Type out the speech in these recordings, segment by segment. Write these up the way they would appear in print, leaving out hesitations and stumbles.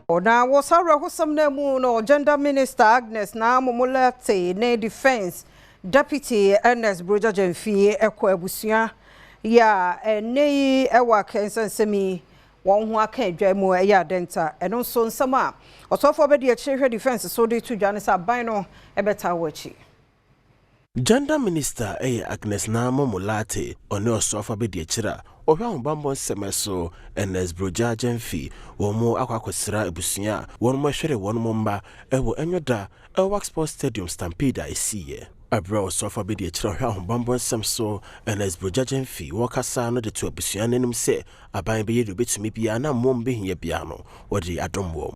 Na wɔ saa awerɛhosɛm no mu no, Gender Minister Agnes Naa Momo Lartey ne Defence Deputy Ernest Brogya Genfi kɔ abusua yi a ɛnnɛ yi wɔ akɛnsɛnsɛm yi wɔn ho aka adwa mu ɛyɛ Adenta. Ɛno nso nsɛm a ɔsɔfoɔ bɛdi akyire hwɛ defence so de to dwa ne sɛ aban no ɛbɛtaa wɔ akyi. Gender Minister ɛyɛ Agnes Naa Momo Lartey, ɔne ɔsoafo abɛdi akyire a ɔhwɛ ahobammɔ nsɛm so Ernest Brogya Genfi, wɔn mo akɔ akɔsra abusua a wɔn mo ahwere wɔn mo mma ɛwɔ Ɛnwoda El-Wak Sports Stadium stampede a ɛsiiɛ. Aberɛ a ɔsoafo abɛdi akyire a ɔhwɛ ahobammɔ nsɛm so Ernest Brogya Genfi wɔkasa no de to abusua no anim sɛ aban bɛyɛ deɛ obɛtumi biara na mmoa bɛhia biara no wɔde adom wɔn.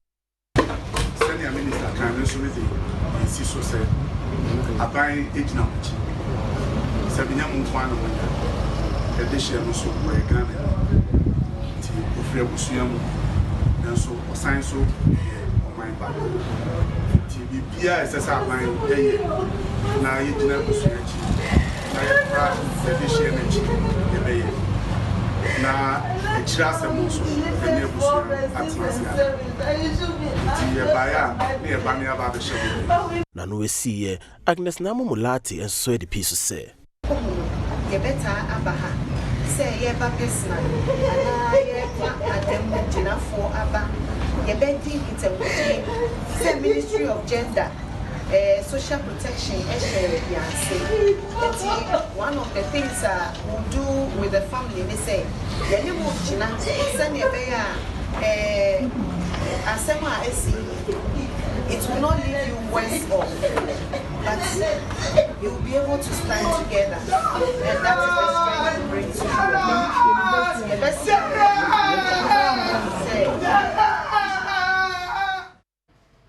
Sɛnea minister kan no nso mede nsi so sɛ aban gyina mo akyi sɛ menya mo nko ara na monya ɛde hyɛ no so. Wɔyɛ Ghana nti ofiri abusua mu, nanso ɔsan so yɛ ɔman ba, nti biribiara a ɛsɛ sɛ aban ɛyɛ na yɛgyina abusua akyi na yɛkora yɛde hyɛ no akyi, yɛbɛyɛ. Na akyire asɛm nso ɛne abusua atena ase aka, nti yɛbaeɛ a ne yɛba ne yɛaba abɛhyɛ mo. Na no esiiɛ, Agnes Naa Momo Lartey nso de pii so sɛ kɔmu no yɛbɛtaa aba ha sɛ yɛba personal anaa yɛfa adam gyinafoɔ aba, yɛbɛdi nkitahodie sɛ Ministry of Gender, Social Protection ɛhyɛ yɛn ase. Nti one of the things a we do with the family ne sɛ yɛne mo gyina sɛnea ɛbɛyɛ a asɛm a ɛsi yi, it will not leave you worse off, but you will be able to stand together, and that is the strength we bring to you. Yɛbɛsrɛ.